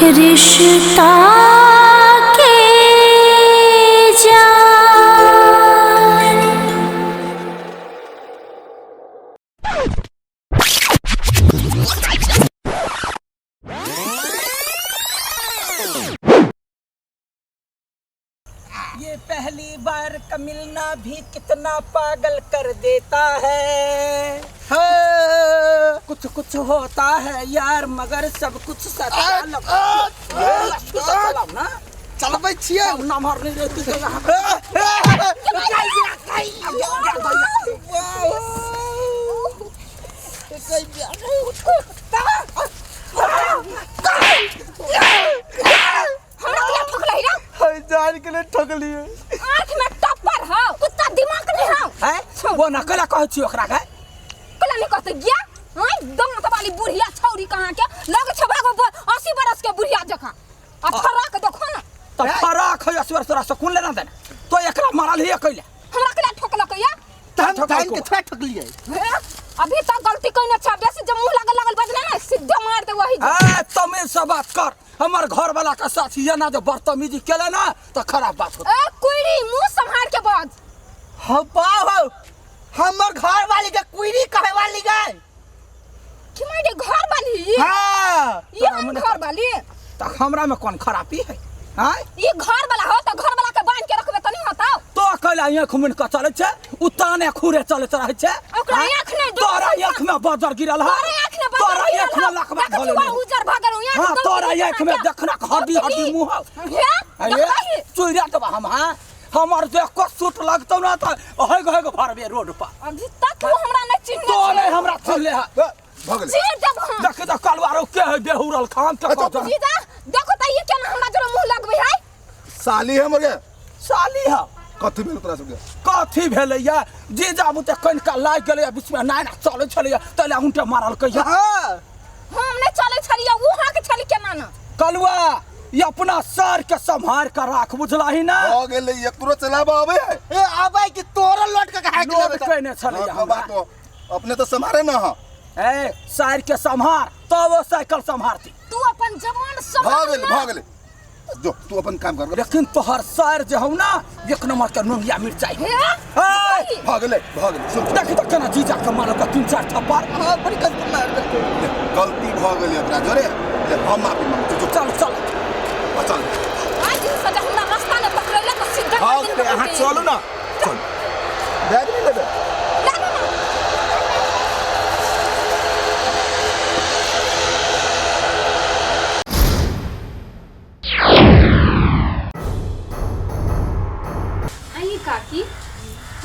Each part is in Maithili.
रिश्ता के जान। ये पहली बार का मिलना भी कितना पागल कर देता है। हाँ, कुछ कुछ होता है यार, मगर सब कुछ सच्चा लगता ना। चलबै छियै। नमहर नहीं रहती तो यहाँ। हमरा किया ठोकलही रे? हम जान के नहीं ठोकलिए। आँख में टप्पर हौ, कुत्ता दिमाग नहीं हौ। है वो नकला कहै छी ओकरा के। कला नहीं कहते गया हां, दांत वाली बुढ़िया छौरी कहाँ के लग छै, भागो 80 बरस के बुढ़िया जकाँ आ फराक देखो ना। तऽ फराक है असवर, तोरा से कोन लेना देना? तो एकरा मारल ही कैले? हमरा कला ठोकलक या? तऽ हम ठोकलको। जान के थोड़ा ठोकलिए। हे, अभी तक गलती कइने छ, बेसी जे मुंह लागल लागल बजले ना, सीधे मार दे वही। ए, तमीज से बात कर हमर घर वाला के साथ। ये ना जो बदतमीजी केले ना तो खराब बात होत। ए कुइरी, मुंह संभाल के बज। हम पाओ हो, हमर घर वाली के कुइरी कहे वाली गए। कि मारे घर वाली? हाँ। ये हम घर वाली। तो हमरा में कौन खराबी है? हाँ, ये घर वाला हो तो घर वाला के बांध के रखबे त नहीं होता। तो कैला आँख मुनि के चलै छै, उ ताने खुरे चलैत रहै छै। ओकरा हाँ? आँख नहि तोरा आँख में बजर गिरल है। तोरा आँख में बजर तोरा गिरल आँख में हौ। लकवा देखै धऽ छी, लेने। उजर भऽ गेल आँख। हाँ, दौड़ तोरा गेल आँख में अहाँके। देखना हड्डी हड्डी मुँह हौ। हे, अरे देखलही? चुरा देबा हम। हाँ, हमर देख को सूट लगतौ ना तऽ हेग हेग भरबे रोड पर। अभी तक वो हमरा नहीं चिन्हने तो छै। नहीं हमरा चिन्हले है। भऽ गेलै। चीर देबो हम। देखी तऽ कलवारो के है बेहुरल खान के अच्छा, कह। जीजा, देखो त ई केना हमरा जरा मुंह लगबै है। साली है हमर गे। साली है। कथी भेल तोरा सबके? कथी भेलैया जीजा? बुते कनिका लागि गेलैया बीचमे, नाइ ना चलै छलैया तैला उनटे मारलकैया। हाँ। हम नहीं चलै छलियै, उ हाँक छली केना न। कलुआ, ई अपना सर के सम्हार के राख, बुझलही ना? भऽ गेलै, एकरो चलाबऽ आबै है? ए, आबै कि तोरा लौट के कहे के लोड लेबै तऽ? केने छलैया हाँ, हमरा। बात हो। अपने तऽ सम्हारे ना हँ। ए, सार के सम्हार तब वो साइकिल सम्हारती। तू अपन जवान भऽ सम्हार गेलै। ना। भऽ गेलै, जो तू अपन काम कर। लेकिन तोहर सार जे हौ ना, एक नंबर के नोंगिया मिरचाई। हे। ए, भऽ गेलै, भऽ गेलै, सुन। देखी तऽ केना जीजा के मारल तीन चार थप्पड़। हाँ, बड़ी कसम मार देलकै। ले, गलती भऽ गेलै ओकरा जोरे, ले हम माफी मांगै छी, जो। चल चल। आ, चल। आज दिन से जब हमरा रास्ता में पकड़ैला तो सीधा भऽ दिन गेलै, अहाँ पकड़तै। चलू ना, चल। बैग नहि लेबै? ना, ना, ना। आई काकी,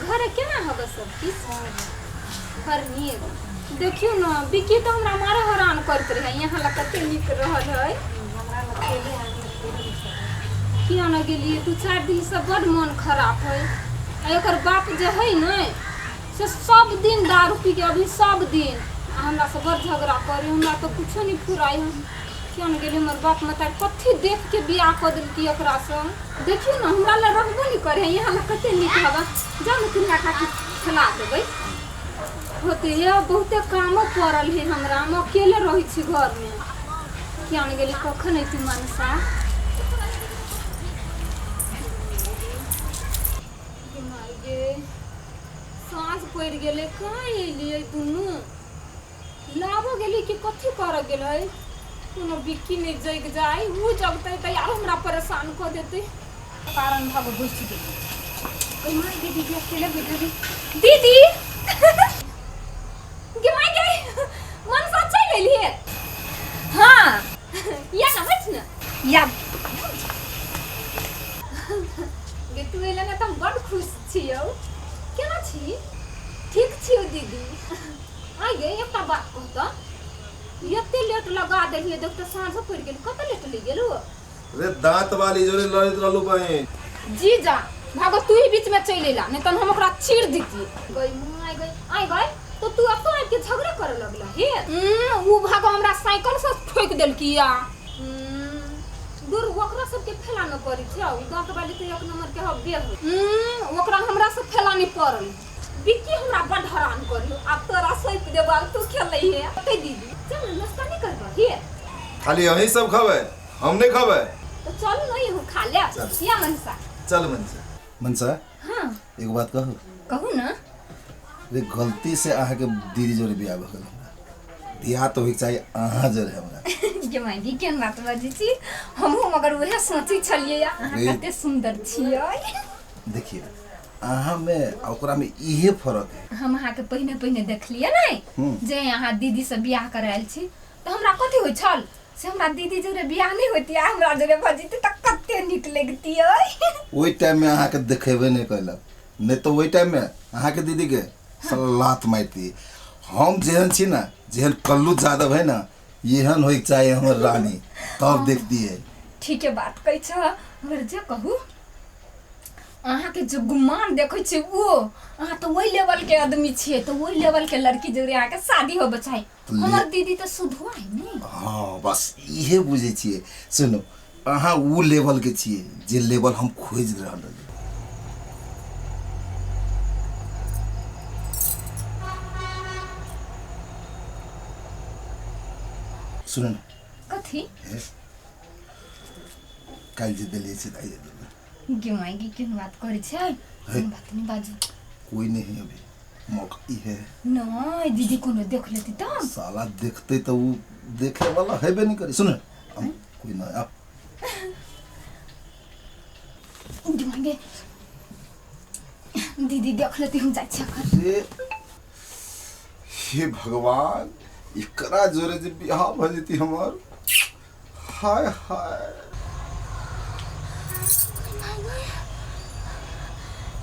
घरे केना हबे? सब किछु बड़ नीक। देखियौ ने, बिक्की तऽ हमरा मारे हैरान करैत रहै। यहाँ लग कते नीक रहल है। किया ने गेलियै? 2-4 दिनसँ बड्ड मोन खराब है आ एकर बाप जे है ने से सब दिन दारू पी के अभी सब दिन आ हमरा से बड़ झगड़ा करे। हमरा तऽ कुछो नहि फुराइ है। किया ने गेलियै? हमर बाप महतारी कथी देख के बियाह कऽ देलकै एकरासँ? देखियौ ने, हमरा लग रहबो नहि करे है। यहाँ लग कते नीक हवा। जाउ ने चिड़िया काकी, खेला देबै होते। ये बहुते कामो पड़ल है हमरा, हम अकेले रहै छी घरमे। किया ने गेली? कखन अयती मनसा? गे माय गे, साँझ पड़ि गेलै, कहाँ एलियै? दुनू लाबऽ गेली कि कथी करऽ गेलै? कोनो बिक्की नहि जगि जाय। ओ जगतै तऽ आर हमरा परेशान कऽ देतै। कारण भागो घुसि गेलै। ओइ माय गे, दीदी अकेले बैठल। दीदी गे, माय गे, मनसा चलि एलियै? हाँ, या ना, बैठ ना। या गे, तू एले ने तऽ हम बड्ड खुश छियौ। केना छी? ठीक छियौ दीदी। आइ गे, एकटा बात कहतऽ, एते लेट लगा देलियै, देख तऽ साँझो पड़ि गेल, कतऽ लेट लि गेलू? रे दांत वाली जोरे लड़ैत रहलू बहिन। जी जा, भागो, तू ही बीच में चलि एला, नहीं तन हम ओकरा चीर दितियै। गई माय गई, आइ गई तो तू अब आबि के झगड़ा करे लगला हे। उ भागो हमरा साइकिल से ठोकि देलकी। या दूर, ओकरा सबके फैला न पड़ी छै। ई दांत वाली तो एक नंबर के हब्बे है। ओकरा हमरा से फैला नहीं पड़ल। बिक्की हमरा बड हैरान करियो। आब तोरा सौंप देबो, आब तू खेलै हे। ते दीदी, चल, नाश्ता नहीं करबा हे? खाली अहीं सब खबै? हम नहीं खबै। तो चलू ने इहो खा ले। या मनसा। चल मनसा। मनसा, हाँ। एगो बात कहू? कहू ना। रे गलती से अहाँके दीदी जोड़े बियाह भऽ गेल हमरा। बियाह तऽ होइके चाही अहाँ जोड़े हमरा। गे माय केहन बात बजै छी, हमहूँ मगर उएह सोचै छलियै अहाँ कते सुन्दर छियै। देखिए अहाँ में आ ओकरा में इहे फर्क है। हम अहाँके पहिने पहिने देखलियै ने जे अहाँ दीदी से बियाह करायल छी तऽ हमरा कथी होइ छल से हमरा दीदी जोरे बियाह नहि होती आ हमरा जोरे भऽ जेतै तऽ कते नीक लगितियै। ओहि टाइम में अहाँके देखेबे नहीं कैलक, नहीं तो ओहि टाइम में अहाँके दीदी के साला लात मारती। हम जेहन छी ना, जेहन कल्लू जादव है ना, एहन होइके चाही हमर रानी, तब देखती है। ठीके बात कहै छ, मगर जे कहू अहाँके जे गुमान देखै छी ओ अहाँ तऽ ओहि लेवल के आदमी छियै तऽ ओहि लेवल के लड़की जोड़े अहाँके शादी होबे चाही। हमर दीदी तऽ सुधुआ है ने। हाँ बस इहे बुझै छियै। सुनू अहाँ उ लेवल के छियै जे लेवल हम खोजि रहल रही। सुनू ने। कथी? काल्हि जे देलियै से दाइ देबै। गे माय गे केहन बात करै छै, बात नहीं बाजू। कोई नहीं अभी मौका ई है। नहीं दीदी कोनो देख लेती तब। साला देखते तो वो देखे वाला हेबे नहीं करी। सुन कोई ना आप गे माय गे दीदी देख लेती हम जाइ छियै घर। हे भगवान एकरा जोरे जे बियाह भ जेती हमर, हाय हाय।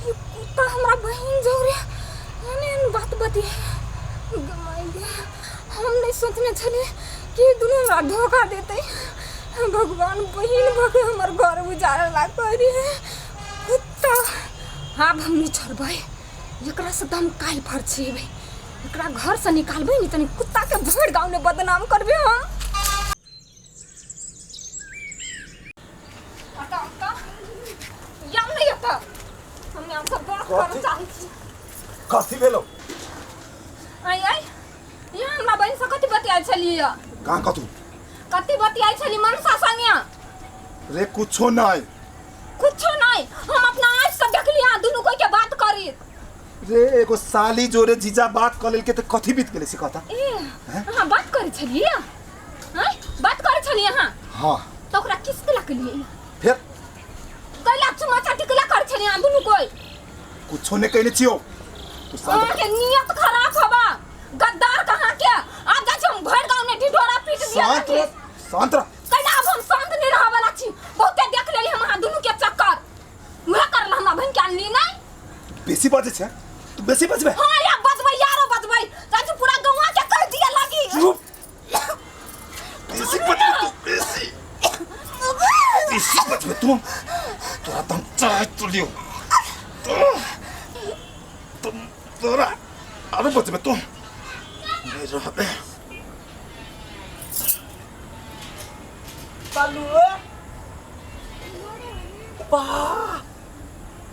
ये कुत्ता हमरा बहिन जोरे एहन एहन बात बतिए। हम नहीं सोचने छलियै कि दुनू हमरा धोखा देतै। भगवान बहिन भऽ के हमर घर उजाड़ला करी कुत्ता। आब हम नहीं छोड़बै एकरा से, तऽ हम काल्हि फरछेबै एकरा घर से निकालबै नहीं तनी कुत्ता के भरि गाँव में बदनाम करबै हम। कथी भेलो? आई आई यहाँ हमरा बहिन से कथी बतियाइ छलियै? कहाँ कथू? कथी बतियाइ छली मनसा संगे? रे कुछो नहीं। कुछो नहीं, हम अपना आँख से देखली अहाँ दुनू कोई के बात करी। रे एगो साली जोरे जीजा बात कर लेल के त कथी बीत गेलै से कहता? ए अहाँ बात करै छलियै? हैं बात करै छलियै अहाँ? हां। त ओकरा किस केला केलियै? फिर कैला चुमा चाटी केला करै छलियै अहाँ दुनू कोई? कुछो नहीं कहने छियो। अहाँके नियत खराब हबा, गद्दार कहाँ के। आब जाइ छी हम भरि गाँव ने ढिढोरा पीट दिया। शांत रह, शांत रह। कैला आब हम शांत नहीं रहऽ वाला छी। बहुते देख लेली हम अहाँ दुनू के चक्कर। उहे करल हमरा बहिन के अनली नहीं। बेसी बजै छै तू, बेसी बजबे। हां या बजबै यारो बजबै, जाइ छी पूरा गाँव के कह दिया लागी। चुप, बेसी बजबे तू, बेसी बेसी बजबे तू। तोरा त हम चाहे तो लियो तुम तोरा आरो बजबे तू नहीं रहबे। कालू बा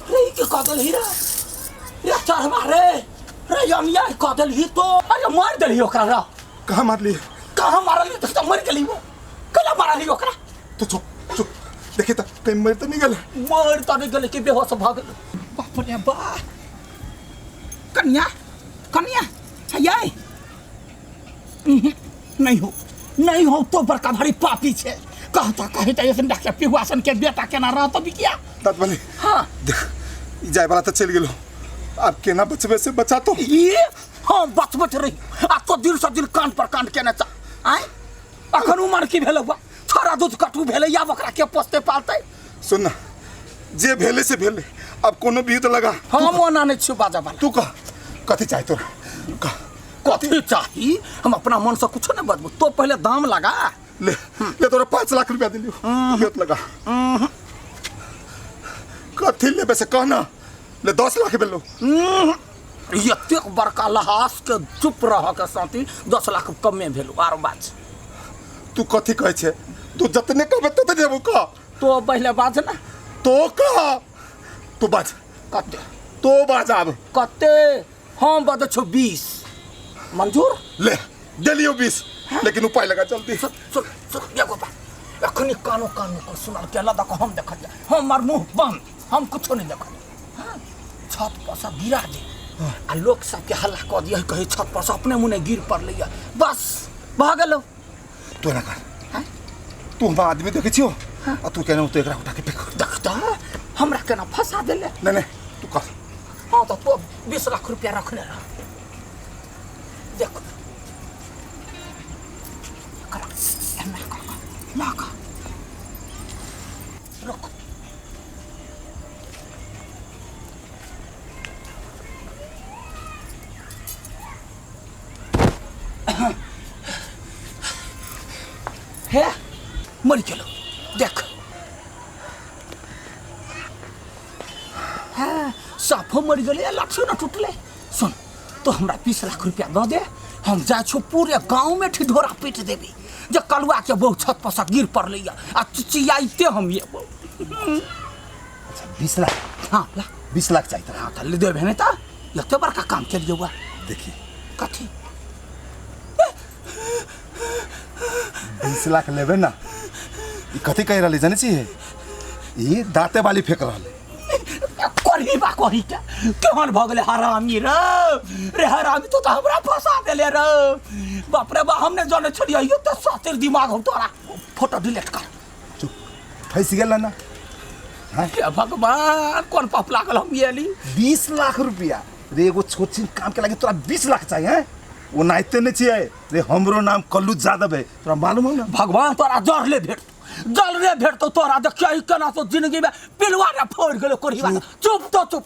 रे के कदल ही रे रे चढ़वा रे रे यमिया कदल ही तो। अरे मार देली ओकरा रा। कहाँ मारली? कहाँ मारली तो मर गेली वो। कला मारली ओकरा? तो चुप चुप, देखी त कहीं मर तो नहीं गेल? मर तो नहीं गेल कि बेहोश भ गेल। बाप रे बा। कन्या कन्या हयाई नहीं हो नहीं हो तो बड़का भारी पापी छे। कहता कहता ऐसन डॉक्टर पिहुआसन के बेटा केना रहतो बिकिया। तात वाली। हां देख ई जाय वाला त चल गेलो, अब केना बचबे से बचा तो। ये हां बचबत रही आ तो दिल से दिल कान पर कान केना चा आय। अखन उमर की भेल बा, छोरा दूध कटू भेलै, आब ओकरा के पोसते पालतै? सुन ना, जे भेले से भेले, अब कोनो भी तो लगा। हम ओना नहीं छियो बाजा वाला। तू कह कथी चाही तोरा? कह कथी चाही? हम अपना मन से कुछो नहीं बजबो, तो पहले दाम लगा। ले ले तोरा 5 लाख रुपया दिलियो, बेत लगा। कथी लेबे से कहना? ले 10 लाख भेलो। एतेक बड़का लहास के चुप रह के साथी 10 लाख कमे भेलो। आरो बात तू कथी कहै छे? तू जतने कहबे ततने देबो। कह तो पहले बाज ना। तो कह, तू बाज। कते? तो बाज आब कते? हम बजै छौ 20। मंजूर? ले देलियो 20, लेकिन उपाय लगा जल्दी। सुन सुन सुन एगो बात, अखनी कानो कान को सुनल के लदा को हम देखल जा, हमर मुंह बंद, हम कुछो नहीं देखल। हाँ, छत पर से गिरा दे आ लोग सबके हल्ला कऽ दिए, कहे छत पर से अपने मुँह गिर पड़लै। बस भऽ गेलौ। तू एना कर, तू हमरा आदमी देखै छियो आ तू केना तो एकरा उठा के फेंक। देख तऽ हमरा केना फंसा देले। नहीं नहीं तू कर। हाँ तो तू 20 लाख रुपया रखने रह, देख एकरा एना कऽ कऽ लऽ कऽ रुक। हे मरि गेलो, देख। हाँ साफो मरि गेलै, लाठियो न टूटलै। सुन तो हमरा 20 लाख रुपया दऽ दे, हम जाइ छौ पूरे गाँवमे ढिढोरा पीट देबै जे कलुआ के बहु छत पर से गिर पड़लै आ चिचियाइते हम ये। अच्छा 20 लाख? हाँ ला। 20 लाख चाहिए तोरा? हाँ तऽ ले देबे नहि तऽ एते बड़का काम केलियै हुआ। देखी कथी? 20 लाख लेबे ना, ई कथी कहि रहलै जानै छी? ई दाँते वाली फेंक रहलै। करही बा करही के केहन भऽ गेलै हरामी रे, रे हरामी तू तऽ हमरा फंसा देले रे। बाप रे बा, हम नहि जानै छलियै यो तऽ सातिर दिमाग हौ तोरा। फोटो डिलीट कर। चुप, फंसि गेल ना? हे भगवान, कोन पाप लागल हम एली। 20 लाख रुपया रे, एगो छोट छिन काम के लागे तोरा 20 लाख चाहिए हैं? वो नाइते नहीं छियै रे, हमरो नाम कल्लू जादव है, तोरा मालूम हो ना? भगवान तोरा जरले भेट, जलरे भेटतौ तोरा। देखियै केना तो जिंदगी में पिलुआ ने फोड़ गेलो कोढ़ी। चुप तो चुप।